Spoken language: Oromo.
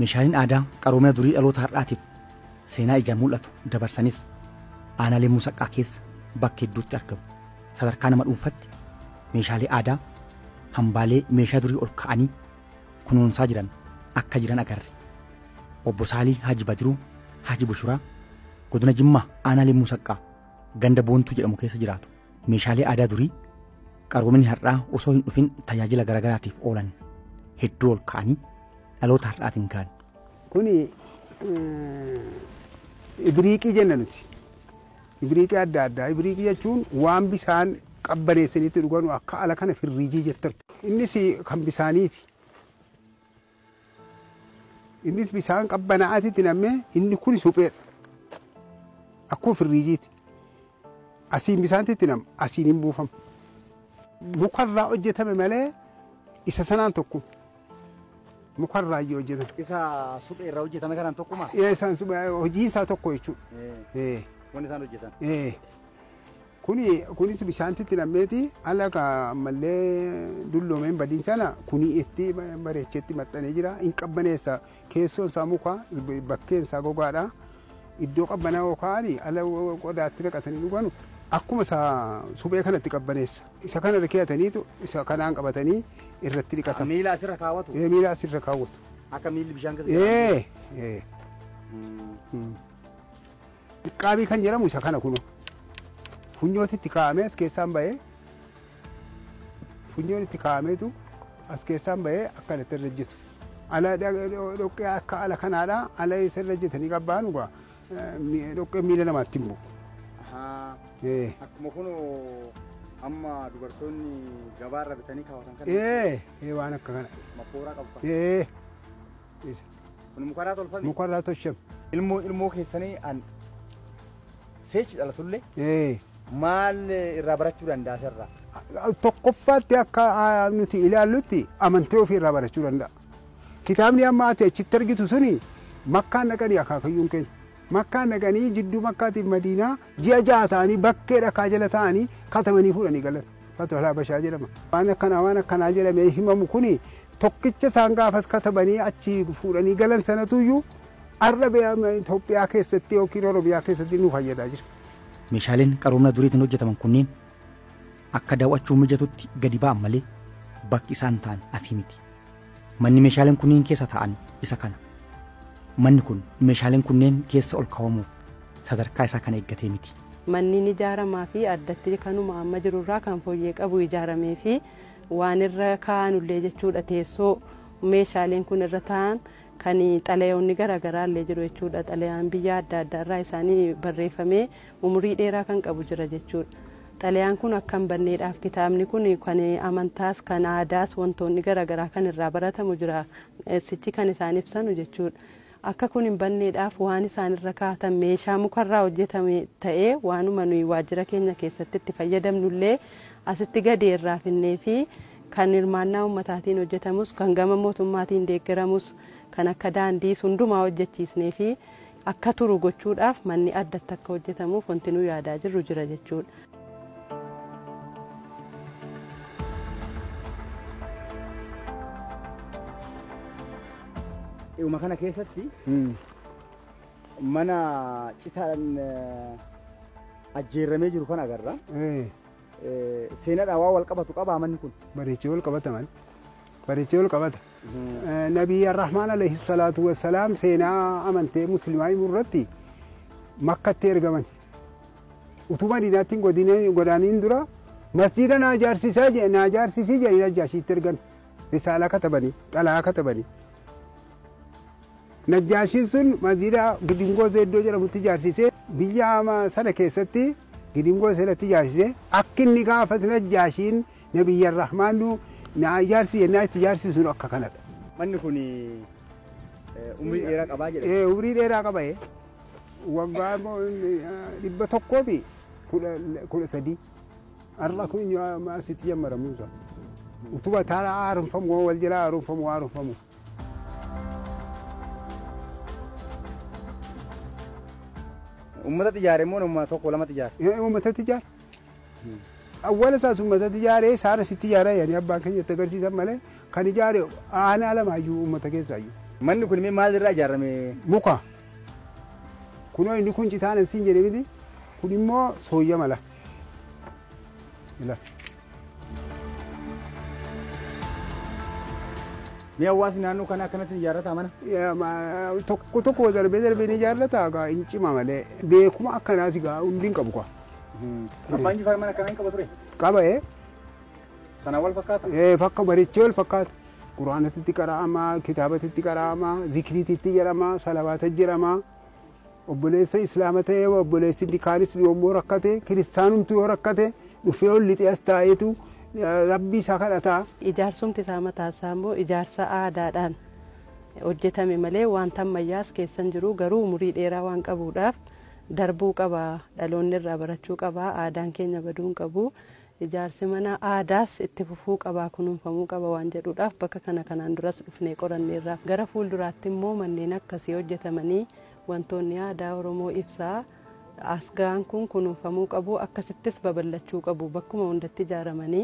Meeshaaleen aadaa qaroomina durii dhaloota har'aatiif seenaa ijaan mul'atu dabarsanis aanaalee muusaqqaa keessa bakka hedduutti argamu. Sadarkaa nama dhuunfaatti meeshaalee aadaa hambaalee meeshaa durii ol ka'anii kunuunsaa jiran akka jiran agarre. Obbo Saalii Haji Badiruu Haji Bushuraa godina Jimmaa aanaalee muusaqqaa ganda Boontuu jedhamu keessa jiraatu. Meeshaalee aadaa durii qaroominni har'aa osoo hin dhufin tajaajila garaagaraatiif oolan hedduu ol ka'anii dhaloota har'aatiin ka'an. Kuni ibriiqii jenna nuti. Ibriiqii adda addaa. Ibriiqii jechuun waan bisaan qabbaneessaniitti dhuganu akka ala kana firriijii jettan. Innis kan bisaaniiti. Innis bisaan qabbanaa'aatitti nam'ee inni kun supheedha. Akkuma firriijiiti. Asiin bisaantitti nama asiin hin buufamu. Mukarraa hojjetame malee isa sanaan tokko. Mukarraa iyyuu hojjetame. Isa suphee irraa hojjetame kanaan tokkuma? Isaan suphee hojiin isaa tokko jechuudha. Wanni isaan hojjetan. Kuni kunis bishaantitti nam'eeti ala ka ammallee dulloomeen badiin sana kuni itti bareechetti maxxanee jira. Hin qabbaneessa keessoon isaa muka bakkeen isaa gogaadha. Iddoo qabbanaa yookaan ala qodaatti naqatanii dhuganu akkuma isa suphee kanatti qabbaneessa. Isa kana keeyataniitu isa kanaan qabatanii irratti dhiqatan. Miila asirra kaawwatu? Miila asirra kaawwatu. Akka miilli bishaan keessa Ee. Qaabii kan jedhamu isa kana kunuun. Funyooti itti kaa'amee as keessaan ba'ee funyoon itti kaa'ameetu as keessaan ba'ee akkanatti irra jitu. Ala dhoqqee akka ala kanaadha ala isa irra jitanii qabbaanu egaa dhoqqee miila namaatti hin bu'u. Akkuma kun amma dubartoonni gabaarra bitanii kaawwatan kana. Waan akka kana. Makooraa qabu. Kun mukarraa tolfame? Mukarraa tolchame. Ilmoo keessanii an seechi dhalatullee maal irraa barachuu danda'a asirraa? Tokkoffaatti akka nuti ilaallutti amantee ofii irraa barachuu danda'a. Kitaabni amma ati achitti argitu suni makkaan dhaqanii akaakayyuun keenya. Makkaan dhaqanii jidduu makkaatiif madiinaa ji'a 6 ta'anii bakkee dhakaa jala ta'anii katabanii fuudhanii galan. Fatwa Habashaa jedhama. Waan akkanaa waan akkanaa jedhamee himamu kuni tokkicha isaan gaafas katabanii achi fuudhanii galan sanatuyyuu har'a Itoophiyaa keessatti yookiin Oromiyaa keessatti nu fayyadaa jira. Meeshaaleen qaroomina duriitiin hojjetaman kunneen akka daawwachuu mijatutti gadi ba'an malee bakki isaan ta'an asii miti. Manni meeshaaleen kunneen keessa ta'an isa kana. Manni kun meeshaaleen kunneen keessa ol kaawwamuuf sadarkaa isaa kana eeggatee miti. Manni ijaaramaa fi addatti kanuma amma jirurraa kan fooyyee qabu ijaaramee fi waan irra kaa'anullee jechuudha teessoo meeshaaleen kun irra taa'an kan xalayoonni garaagaraa illee jiru jechuudha. Xalayaan biyya adda addaa irraa isaanii barreeffamee umurii dheeraa kan qabu jira jechuudha. Xalayaan kun akka hin banneedhaaf kitaabni kun kan amantaas kan aadaas wantoonni garaagaraa kan irraa baratamu jira. Sichi kan isaan ibsanu jechuudha. Akka kun hin banneedhaaf waan isaan irra kaa'atan meeshaa mukarraa hojjetame ta'ee waanuma nuyi waajjira keenya keessatti itti fayyadamnullee asitti gadi irraa finnee fi kan hirmaannaa uummataatiin hojjetamus kan gama mootummaatiin deeggaramus kan akka daandii hundumaa hojjechiisnee fi akka turu gochuudhaaf manni addatti akka hojjetamuuf wanti nu yaadaa jirru jira jechuudha. Dhuma kana keessatti mana citaan ajjeeramee jiru kan agarra. Seenaadhaan waa wal qabatu qabaa manni kun? Bareechee wal qabata man. Bareechee wal qabata. Nabiyyi Arrahmaan alayhi salaatu wassalaam seenaa amantee musliimaa himuu irratti Makkatti ergaman. Utuu Madiinaatti hin godaaniin dura masjiida naa ijaarsisaa naa ijaarsisii jedhanii Najjaashiitti ergan. Risaalaa katabanii, xalayaa katabanii. Najjaashiin sun masjiida Gidingoo Zeeddoo jedhamutti ijaarsisee biyya sana keessatti Gidingoo sanatti ijaarsisee akka inni gaafas Najjaashiin Nabiyyi Arrahmaan naa ijaarsi jennaa itti ijaarsisu akka kanadha. Manni kun umrii dheeraa qabaa jedhama. Umrii dheeraa qaba. Waggaa 113 har'a kun asitti jammaramu isa. Utubaa taara haaromfamu wal jalaa haaromfamu haaromfamu. Uummata ijaare moo nama tokko lamatti ijaare? Uummatatti ijaare. Awwaala isaas uummatatti ijaare isaan asitti ijaare yaani abbaan keenya itti agarsiisan malee kan ijaare aanaa lamaayyuu uummata keessaayyuu. Manni kun mee maalirraa ijaarame? Muka. Kunoo inni kun citaan siin jedhe miti. Kun immoo sooyya mala. Ila. Mee hawaasni naannoo kanaa akkanatti ijaarrataa mana? Tokko tokko darbee darbee ni ijaarrata egaa hin cima malee. Beekuma akkanaas egaa hundi hin qabu kwa. Abbaan Jifaar mana akkanaa hin qaba ture? Qaba ee. Sanaan wal fakkaata? Ee fakka barichee wal fakkaata. Quraanatitti qara'ama, kitaabatitti qara'ama, zikriititti jedhama, salawaata jedhama. Obboleessa islaama ta'ee obboleessi inni kaanis yommuu rakkate, kiristaanumtu yoo rakkate dhufee ol lixee as taa'eetu rabbii isaa kadhataa. Ijaarsumti isaa mataa isaa immoo ijaarsa aadaadhaan hojjetame malee wanta ammayyaas keessa hin jiru garuu umurii dheeraa waan qabuudhaaf darbuu qaba dhaloonni irraa barachuu qaba aadaan keenya baduu hin qabu ijaarsi mana aadaas itti fufuu qaba kunuunfamuu qaba waan jedhuudhaaf bakka kana kanaan duras dhufnee qoranneerra gara fuulduraatti immoo manneen akkasii hojjetamanii wantoonni aadaa Oromoo ibsaa asgaan kun kunuunfamuu qabu akkasittis babal'achuu qabu bakkuma hundatti ijaaramanii